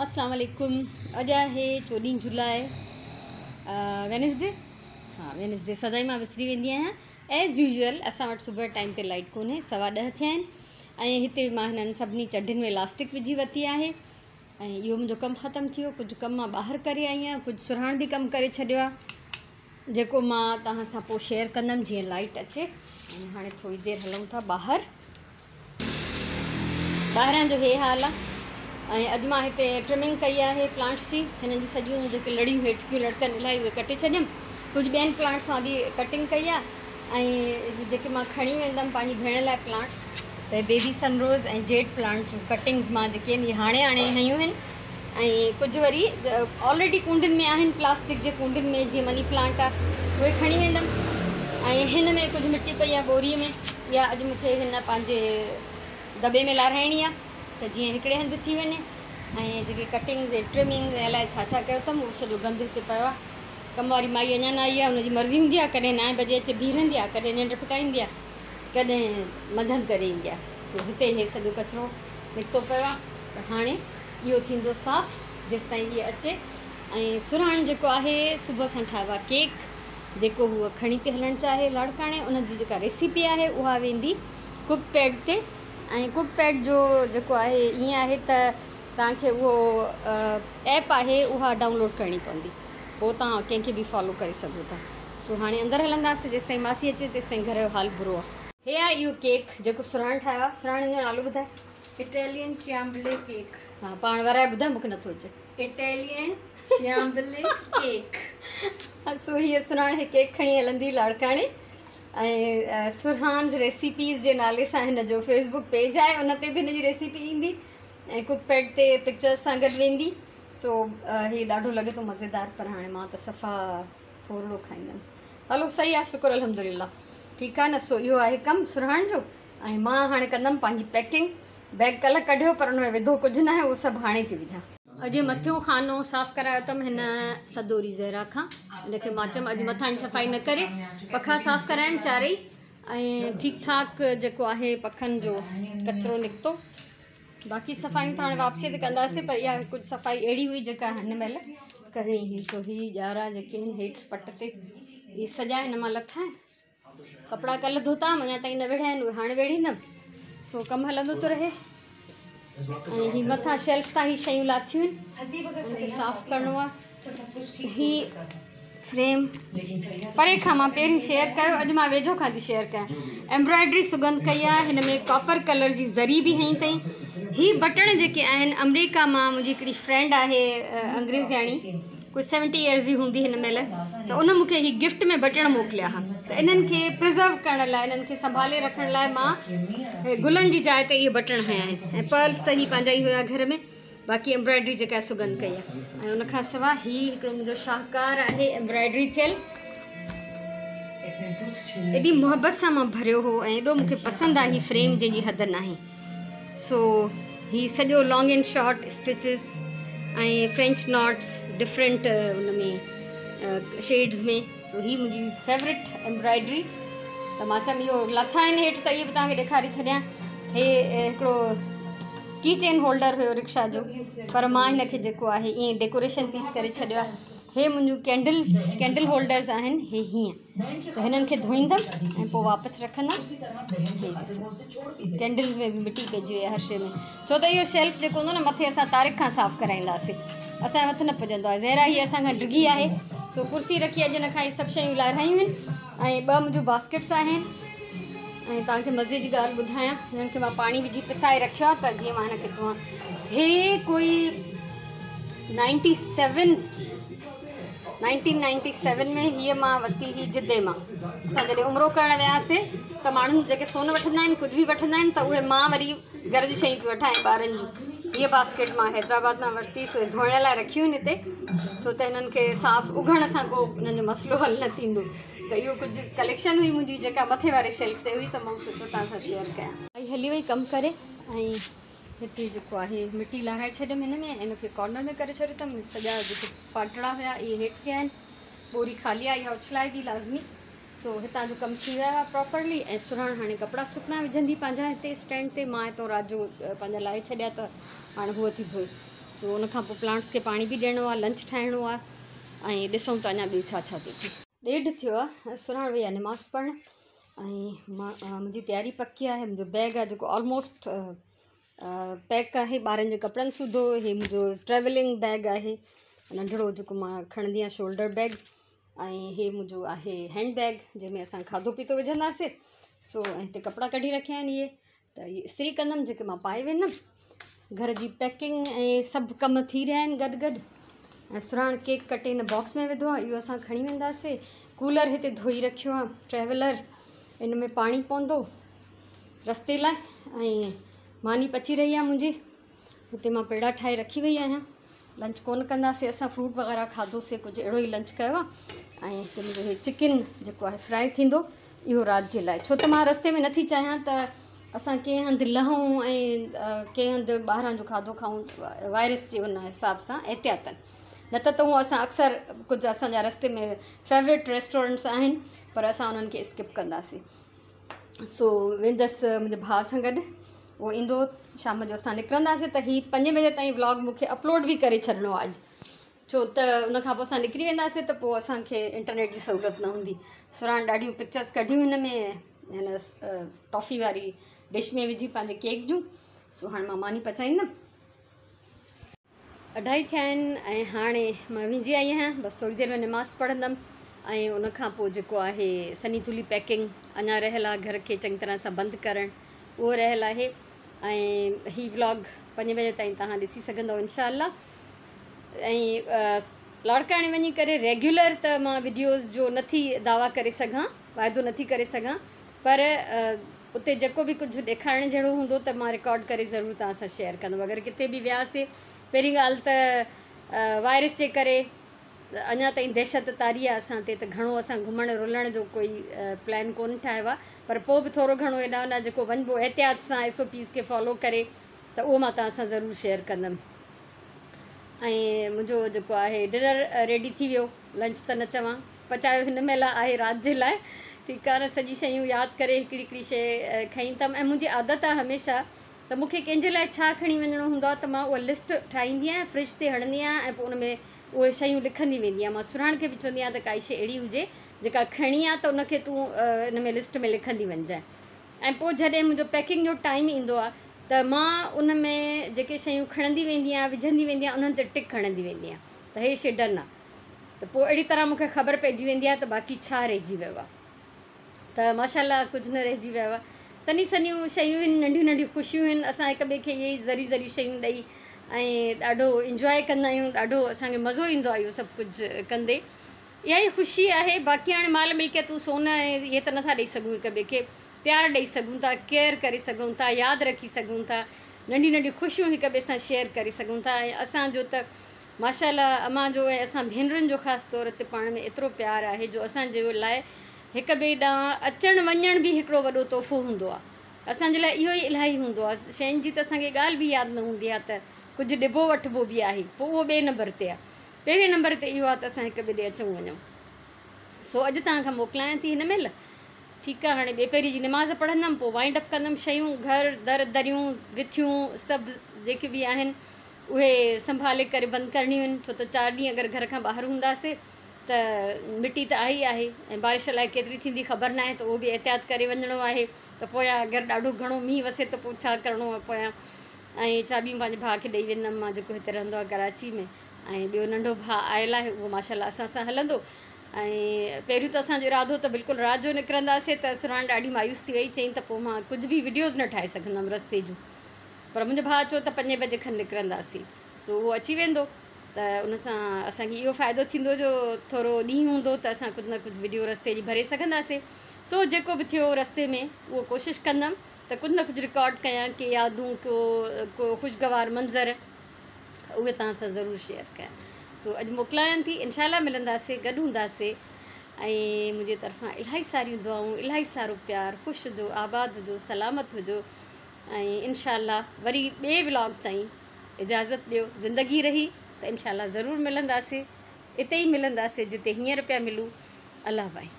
اسلام عليڪم اڄ آهي 14 جولاء وينسڊي ها وينسڊي سدائين مان وسري ويندي آهيان ايز يوزوئل اسان وٽ صبح ٽائيم تي لائٽ ڪونهي 10:15 ٿيا آهن ۽ هتي مان هنن سڀني چڍين ۾ الاسٽڪ وجهي ورتي آهي ۽ اهو منهنجو ڪم ختم ٿي ويو. ڪجهه ڪم مان ٻاهر ڪري آئي آهيان، ڪجهه سرهاڻ به ڪم ڪري ڇڏيو آهي جيڪو مان توهان سان پوء شيئر ڪندم جيئن لائٽ اچي. ۽ هاڻي ٿوري دير هلون ٿا ٻاهر. ٻاهران جو هي حال آهي ۽ اڄ مان هتي ٽرمنگ ڪئي آهي پلانٽس جي. هنن جون سڄيون جيڪي لڙيون هيٺ ٿيون لڙڪن الاهي اهي ڪٽي ڇڏيم. ڪجهه ٻين پلانٽس مان به ڪٽنگ ڪئي آهي ۽ جيڪي مان کڻي ويندم پنهنجي ڀيڻ لاء پلانٽس ته بيبي سن روز ۽ جيڊ پلانٽ جون ڪٽنگز مان جيڪي آهن اهي هاڻي آڻي هنيون آهن ۽ ڪجهه وري آلريڊي ڪونڊين ۾ آهن پلاسٽڪ جي ڪونڊين ۾ جيئن مني پلانٽ آهي اهي کڻي ويندم. ۽ هن ۾ ڪجهه مٽي پئي آهي ٻوري ۾ اها اڄ مون کي هن پنهنجي دٻي ۾ لاهرائڻي آهي ته جيئن هڪڙي هنڌ ٿي وڃي. ۽ جيڪي ڪٽنگز ۽ ٽرمنگ ۽ الائي ڇا ڇا ڪيو اٿم اهو سڄو گند هتي پيو آهي. ڪم واري مائي اڃا نه آئي آهي، ان جي مرضي هوندي آهي ڪڏهن 9 بجي اچي بيهي رهندي آهي، ڪڏهن ننڊ ڦٽائيندي آهي، ڪڏهن منجهند ڪري ايندي آهي. سو هتي هي سڄو ڪچرو نڪتو پيو آهي ته هاڻي اهو ٿيندو صاف جيستائين هيء اچي. ۽ سرهاڻ جيڪو آهي صبح سان ٺاهبو آهي ڪيڪ جيڪو هوء کڻي ٿي هلڻ چاهي لاڙڪاڻي، ان جي جيڪا ريسيپي آهي اها ويندي ڪڪ پيڊ تي. ۽ ڪڪ پيڊ جو جيڪو آهي ائين آهي ته توهان کي اهو ايپ آهي اها ڊائونلوڊ ڪرڻي پوندي پوء توهان ڪنهن کي به فالو ڪري سگهو ٿا. سو هاڻي اندر هلنداسين جيستائين ماسي اچي تيستائين گهر جو حال برو آهي. هي آهي اهو ڪيڪ جيڪو سرهاڻ ٺاهيو آهي. سرهاڻ هن جو نالو ٻڌاء. اٽالين شيامبلي ڪيڪ. ها پاڻ ورائي ٻڌاء مون کي نٿو اچي. اٽالين شيامبلي ڪيڪ. سو هيء سرهاڻ هي ڪيڪ کڻي هلندي لاڙڪاڻي ۽ سرهانز ريسيپيز جي نالي سان هن جو فيس بڪ پيج آهي ان تي به هن جي ريسيپي ايندي ۽ ڪڪ پيڊ تي پڪچرز سان گڏ ويندي. سو هي ڏاڍو لڳي ٿو مزيدار پر هاڻي مان ته صفا ٿورڙو کائيندم. هلو صحيح آهي شڪر الحمدلله ٺيڪ آهي نه. سو اهو آهي ڪم سرهاڻ جو ۽ مان هاڻي ڪندم پنهنجي پيڪنگ. بيگ ڪلهه ڪڍيو پر ان ۾ وڌو ڪجهه ناهي اهو سڀ هاڻي ٿي وجهان. اڄ مٿيون خانو صاف ڪرايو اٿم هن سدوري زهرا کان. ان کي مان چيم اڄ مٿان جي صفائي نه ڪري پکا صاف ڪرايم چارئي ۽ ٺيڪ ٺاڪ جيڪو آهي پکن جو ڪچرو نڪتو. باقي صفايون ته هاڻي واپسيء تي ڪنداسين پر اها ڪجهه صفائي اهڙي هئي جيڪا هن مهل ڪرڻي هئي. سو هي ڄارا جيڪي آهن هيٺ پٽ تي اهي سڄا هن مان لٿا آهن. ڪپڙا ڪلهه ڌوتا هئم اڃا تائين نه ويڙهيا آهن اهي هاڻي ويڙهيندم. سو ڪم هلندو ٿو رهي. ۽ هي مٿان شيلف تان هي شيون لاٿيون آهن ان کي صاف ڪرڻو آهي. هي فريم پري کان مان پهرين شيئر ڪيو اڄ مان ويجهو کان ٿي شيئر ڪيان. ايمبرائڊري سڳنڌ ڪئي آهي هن ۾ ڪاپر ڪلر جي زري به هنئي اٿئي. هي بٽڻ جيڪي آهن آمريڪا مان منهنجي هڪڙي فرينڊ آهي انگريزياڻي ڪجهه 70 ايئرز جي هوندي هن مهل ته ان مون کي هي گفٽ ۾ بٽڻ موڪليا ها ته انهن کي پرزرو ڪرڻ لاء انهن کي سنڀالي رکڻ لاء مان گلن جي جاء تي اهي بٽڻ هنيا آهن. ۽ پرلس ته هي پنهنجا ئي هيا گهر ۾ باقي ايمبرائڊري جيڪا سڳنڌ ڪئي آهي. ۽ ان کان سواء هي هڪڙو منهنجو شاهڪار آهي ايمبرائڊري ٿيل. ايڏي محبت سان مان ڀريو هو ۽ ايڏو مون کي پسند آهي هي فريم جنهن جي حد ناهي. سو هي سڄو long and short stitches ۽ French knots different in ۾ sheds ۾. سو هي منهنجي فيورٽ ايمبرائڊري ته مان چيم اهو لٿا آهن هيٺ ته اهي به توهان کي ڏيکاري ڇڏيان. هي هڪڙو ڪي چين هولڊر هيو رڪشا جو پر مان هن کي جيڪو آهي ائين ڊيڪوريشن پيس ڪري ڇڏيو آهي. هي منهنجون ڪينڊلز ڪينڊل هولڊرز آهن هي هيئن ته هنن کي ڌوئيندم ۽ پوء واپس رکندم. هي ڏسو ڪينڊلز ۾ به مٽي پئجي وئي آهي هر شيء ۾ ڇو ته اهو شيلف جيڪو هوندو نه مٿي اسان طارق کان صاف ڪرائينداسين اسان جو هٿ نه پڄندو آهي. زهرا هي اسان کان ڊگهي آهي سو ڪرسي رکي اڄ هن کان هي سڀ شيون لاهرايون آهن. ۽ ٻه منهنجون باسڪيٽس آهن ۽ توهان کي مزي جي ڳالهه ٻڌايان هنن کي مان پاڻي وجهي پسائي رکيو آهي ته جيئن مان هن کي ڌوئان. هي ڪوئي 1997 ۾ هيء مان ورتي هئي جدي مان. اسان جڏهن عمرو ڪرڻ وياسين ته ماڻهن جيڪي سون وٺندا آهن ڪجهه به وٺندا آهن ته اهي مان وري گهر جون شيون پيون وٺان ۽ ٻارن جون. هيء باسڪيٽ مان حيدرآباد مان ورتي سو ڌوئڻ لاء رکيون آهن هتي ڇو ته هنن کي صاف اگهڻ سان ڪو هنن جو مسئلو حل نه ٿيندو. ته اهو ڪجهه ڪليڪشن هئي منهنجي جيڪا مٿي واري شيلف تي هئي ته مون سوچيو توهان سان شيئر ڪيان. آئي هلي وئي ڪم ڪري ۽ هتي جيڪو آهي مٽي لاهرائي ڇڏيم هن ۾ ۽ هن کي ڪارنر ۾ ڪري ڇڏيو اٿم. سڄا جيڪي پاٽڙا هيا اهي هيٺ پيا آهن. ٻوري خالي آهي اها اڇلائبي لازمي. سو هتان جو ڪم ٿي ويو آهي پراپرلي. ۽ سرهاڻ هاڻي ڪپڙا سڪڻا وجهندي پنهنجا هتي اسٽينڊ تي. مان هتان رات جو پنهنجا لاهي ڇڏيا ته هاڻي هوء ٿي ڌوئي. سو ان کان پوءِ پلانٽس کي پاڻي به ڏيڻو آهي، لنچ ٺاهڻو آهي ۽ ڏسون ته اڃا ٻيو ڇا ڇا ٿو ٿئي. ڏيڍ ٿيو آهي، سرهاڻ وئي آهي نماز پڙهڻ ۽ مان منهنجي تياري پڪي آهي. منهنجو بيگ آهي جيڪو آلموسٽ پيڪ آهي ٻارن جي ڪپڙن سوڌو. هي منهنجو ٽريولنگ بيگ آهي ننڍڙو جيڪو مان کڻندي آهيان شولڊر بيگ، ۽ هي منهنجو آهي هينڊ بيگ جنهن ۾ اسان کاڌو پيتو وجهنداسين. سو ۽ هتي ڪپڙا ڪڍي رکيا آهن، اهي ته اهي استري ڪندم جيڪي مان پائي ويندم. گهر جي پيڪنگ ۽ سڀ ڪم ٿي رهيا آهن گڏ گڏ. ۽ سرهاڻ ڪيڪ ڪٽي هن باڪس ۾ وڌو آهي، اهو اسان کڻي وينداسين. ڪولر هتي ڌوئي رکيو آهي ٽريولر، ان ۾ پاڻي پوندو رستي لاءِ. ۽ ماني پچي رهي آهي منهنجي، هتي مان پيڙا ٺاهي رکي وئي آهيان. لنچ ڪونه ڪنداسين اسان، فروٽ وغيره کاڌوسين، ڪجهه اهڙو ئي لنچ ڪيو آهي. ۽ هتي منهنجو هي چڪن جيڪو آهي فرائي ٿيندو اهو رات جي لاءِ، ڇو ته مان رستي ۾ نٿي چاهيان ته اسان ڪنهن هنڌ لهون ۽ ڪنهن هنڌ ٻاهران جو کاڌو کائون، وائرس جي ان حساب سان احتياطن. نه ته ته هونءَ اسان اڪثر ڪجهه اسان جا رستي ۾ فيوريٽ ريسٽورنٽس آهن، پر اسان انهن کي اسڪپ ڪنداسين. سو ويندس منهنجي ڀاءُ سان گڏ، اهو ايندو شام جو، اسان نڪرنداسين. ته هي 5 بجي تائين ولاگ مون کي اپلوڊ به ڪري ڇڏڻو آهي اڄ، ڇو ته ان کان پوءِ اسان نڪري وينداسين ته پوءِ اسان کي انٽرنيٽ جي سهولت نه هوندي. سرهاڻ ڏاڍيون پڪچرس ڪڍيون هن ۾ هن ٽافي واري ڊش ۾ وجهي پنهنجي ڪيڪ جون. سو هاڻي مان ماني پچائيندم. 2:30 ٿيا آهن ۽ هاڻي مان ويندي آئي آهيان، بس ٿوري دير ۾ نماز پڙهندم ۽ ان کان پوءِ جيڪو آهي سنهي ٿلهي پيڪنگ اڃا رهيل آهي، گهر کي چڱي طرح سان بند ڪرڻ اهو رهيل آهي. ۽ هي ولاگ 5 بجي تائين توهان ڏسي سگهندؤ انشاء الله. ۽ لاڙڪاڻي وڃي ڪري ريگيولر ته مان وڊيوز جو نٿي دعويٰ ڪري سگهان، واعدو نٿي ڪري سگهان، پر اتي جيڪو به ڪجهه ڏيکارڻ جهڙو هوندو ته مان رڪارڊ ڪري ضرور توهان سان شيئر ڪندم. اگر ڪٿي به وياسين، پهرين ڳالهه ته وائرس جي ڪري اڃا تائين دهشت تاري آهي اسان تي، ته گهڻو اسان گهمڻ رلڻ جو ڪوئي پلان ڪونه ٺاهيو آهي، پر پوءِ به ٿورو گهڻو هيڏان هوڏان جيڪو وڃبو احتياط سان ايس او پيز کي فالو ڪري، ته اهو مان توهان سان ضرور شيئر ڪندم. ۽ منهنجو جيڪو آهي ڊنر ريڊي ٿي ويو، لنچ ته نه چوان، پچايو هن مهل آهي رات جي لاءِ، ٺيڪ آهي نه. سڄي شيون ياد ڪري هڪڙي هڪڙي شيءِ کنئي اٿم. ۽ منهنجي عادت آهي هميشه ته مون کي ڪنهن جي لاءِ ڇا کڻي وڃڻو هوندو آهي ته مان اها لسٽ ٺاهيندي آهيان، فرج تي هڻندي آهيان ۽ پوءِ ان ۾ اهي شيون لکندي ويندي آهيان. مان سرهاڻ کي به چوندي آهيان ته ڪائي شيءِ اهڙي هجي جيڪا کڻي آهي ته ان کي تون ان ۾ لسٽ ۾ لکندي وڃجانءِ. ۽ پوءِ جڏهن منهنجو پيڪنگ جو ٽائيم ايندو آهي ته مان ان ۾ جيڪي شيون کڻندي ويندي آهيان، وجهندي ويندي آهيان، انهن تي ٽڪ هڻندي ويندي آهيان ته هي شيءِ ڊن آهي، ته پوءِ اهڙي طرح مون کي خبر پئجي ويندي آهي ته باقي ڇا رهجي ويو آهي. ته ماشا الله ڪجهه نه رهجي ويو آهي، سنهيون سنهيون شيون آهن، ننڍيون ننڍيون خوشيون آهن. اسان هڪ ٻئي کي اهي ئي ذريون ذريون شيون ڏيئي ۽ ڏاڍو انجواءِ ڪندا آهيون، ڏاڍو اسان کي مزو ايندو آهي اهو سڀ ڪجهه ڪندي. اها ئي خوشي آهي. باقي هاڻي مال ملڪيتون سون ۽ اهي ته نٿا ڏيئي سگهون، هڪ ٻئي کي پيار ڏيئي سگهون ٿا، ڪيئر ڪري سگهون ٿا، ياد رکي سگهون ٿا، ننڍيون ننڍيون خوشيون هڪ ٻئي سان شيئر ڪري سگهون ٿا. ۽ اسان جو ته ماشا الله امان جو ۽ اسان ڀينرن جو خاص طور تي پاڻ ۾ ايترو پيار آهي جو اسان جي لاءِ هڪ ٻئي ڏانهن اچڻ وڃڻ به هڪڙو وڏو تحفو هوندو آهي. اسان جي لاءِ اهو ئي الاهي هوندو آهي. شين جي ته اسان کي ڳالهه به ياد نه هوندي آهي ته ڪجهه ڏبو وٺبو به آهي، پوءِ اهو ٻئي نمبر تي آهي. پهرين نمبر تي اهو آهي ته اسان هڪ ٻئي ڏي اچون وڃون. سو اڄ توهان کان موڪلايان ٿي هن مهل، ٺيڪ آهي. هاڻي ٻئي پهرين جي نماز پڙهندم، پوءِ وائنڊ اپ ڪندم شيون، گهر در دريون وٿيون سڀ جيڪي به آهن اهي سنڀالي ڪري بند ڪرڻيون آهن، ڇو ته 4 ڏينهن اگر گهر کان ٻاهر هونداسين ته مٽي ته آهي ئي آهي، ۽ بارش الائي ڪيتري ٿيندي خبر نه آهي، ته اهو به احتياط ڪري وڃڻو آهي ته پويان اگر ڏاڍو گهڻو مينهن وسي ته پوءِ ڇا ڪرڻو آهي پويان. ۽ چاٻيون پنهنجي ڀاءُ کي ڏيئي ويندم مان، جيڪو هتي رهندو آهي ڪراچي ۾، ۽ ٻيو ننڍو ڀاءُ آيل آهي اهو ماشا الله اسان سان هلندو. ۽ پهريون ته اسان جو ارادو ته بلڪل رات جو نڪرنداسين، ته سرهاڻ ڏاڍي مايوس ٿي وئي، چئين ته پوءِ مان ڪجهه به وڊيوز نه ٺاهي سگهندم رستي جون، پر منهنجو ڀاءُ چيو ته 5 بجي کن نڪرنداسين، سو اهو اچي ويندو ته ان سان اسان کي اهو فائدو ٿيندو جو ٿورو ڏينهن هوندو ته اسان ڪجهه نه ڪجهه وڊيو رستي جي ڀري سگهنداسين. سو جيڪو به ٿيو رستي ۾ اهو ڪوشش ڪندم ته ڪجهه نه ڪجهه رڪارڊ ڪيان، ڪي يادون، ڪو خوشگوار منظر اهي توهان سان ضرور شيئر ڪيان. سو اڄ موڪلايان ٿي، انشاء الله ملنداسين، گڏ هونداسين. ۽ منهنجي طرفان الاهي ساريون دعائون، الاهي سارو پيار، خوش هجو، آباد هجو، سلامت هجو، ۽ انشاء الله وري ٻئي ولاگ تائين اجازت ڏيو. زندگي رهي ته انشاء الله ضرور ملنداسين، اتي ئي ملنداسين جتي هينئر پيا ملون. الله ڀائي.